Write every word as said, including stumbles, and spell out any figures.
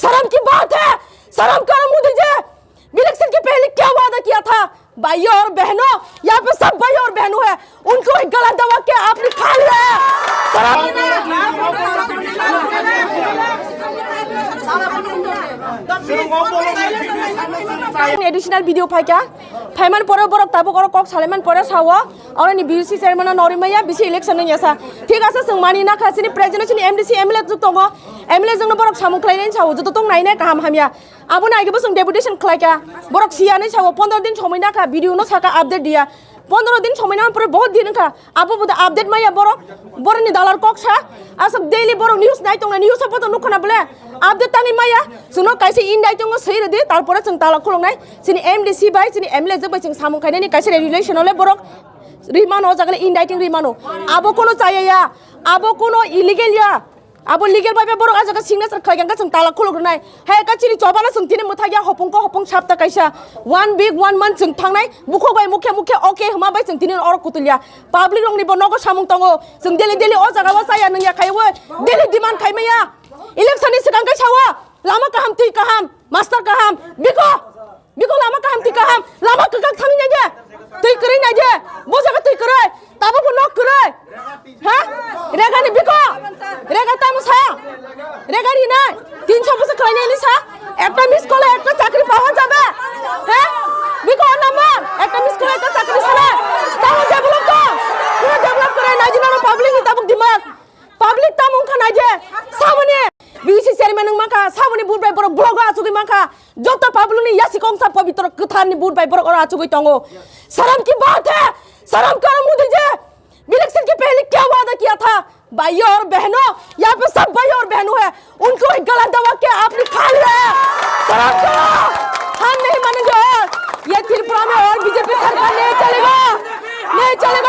शर्म की बात है, शर्म करो मोदी जी, इलेक्शन के पहले क्या वादा किया था? भाइयों और बहनों, यहाँ पे सब भाई और बहनों है, उनको ही गला दबा के आपने खा लिया है। शर्म। Additional video phaikha, phaiman pore borok tabuk oro kok salaiman pore sao, oro ni B C chairman no nori maya, B C election nung yasa. Thik ase, chwng mani nakha, chini president chini M D C M L A juk tongo, M L A jwng no borok samung khlainai sao, joto tong nainai kaham hamya. Abo nai bo chwng deputation khlaikha. Borok siya hinwi sao, pondro din somoi nakha, video no saka update diya. Pondro din somoi nang pore bahut din wngkha. Abo bo update maya borok. Borok ni dalar kok sa. Aswk daily borok news nai tongna, news o poto nukkha na bole. Update tangwi maya. Chwngno kaisa indai tongo swi rwdi, tarpore chwng tala khuluknai. Chini M D C bai, chini M L A jwk bai chwng samung khainani kaisa relation ole borok ri mano, o jaga le indai ting ri mano. Abo kono chaya ya. Abo kono illegal ya. Abo legal bai bai borok ah jaga signature khlai khe chwng tala khuluk rwnai. Hai ka chini chobano chwng tini mwthai ya hopung ko hopung sapta kaisa. One week, one month chwng thangnai. Bukhuk bai mukhe mukhe okay hwma bai chwng tini oro kutulya. Public rokni bo nogo samung tongo. Chwng daily daily o jaga o chaya nung ya khai o. Daily demand khai maya. Election ni swkang kai sawa. Lama kaham, twi kaham, master kaham. Biko. Biko lama kaham twi kaham, lama kwkak thangwi naidi. Twi kwrwi naidi. Bo jaga twi kwrwi. Tabuk bo nok kwrwi. Ha? Rega ni biko. Rega tamo sa. Rega ri nai. Tin sho bosor khlai nai ni sa. Ekta miss call ekta chakri pawa jabe. Ha? Biko number. Ekta miss call ekta chakri sala. Tamo develop to. Pura develop kwrwi naidi naro public ni tabuk dimak. Public tamo wngkha naidi. Samani. B C chairman wng mankha. Samani vote bai borok blogo achugwi mankha. Joto public ni yasi kongsa pabitro kwthar ni vote bai borok oro achugwi tongo. शर्म की बात है, शर्म करो मोदी जी, इलेक्शन के पहले क्या वादा किया था? भाइयों और बहनों, यहाँ पे सब भाई और बहनों है, उनको ही गला दबा के आपने खा लिया है। शर्म करो, हम नहीं मानेंगे और ये त्रिपुरा में और B J P सरकार नहीं चलेगा, नहीं चलेगा।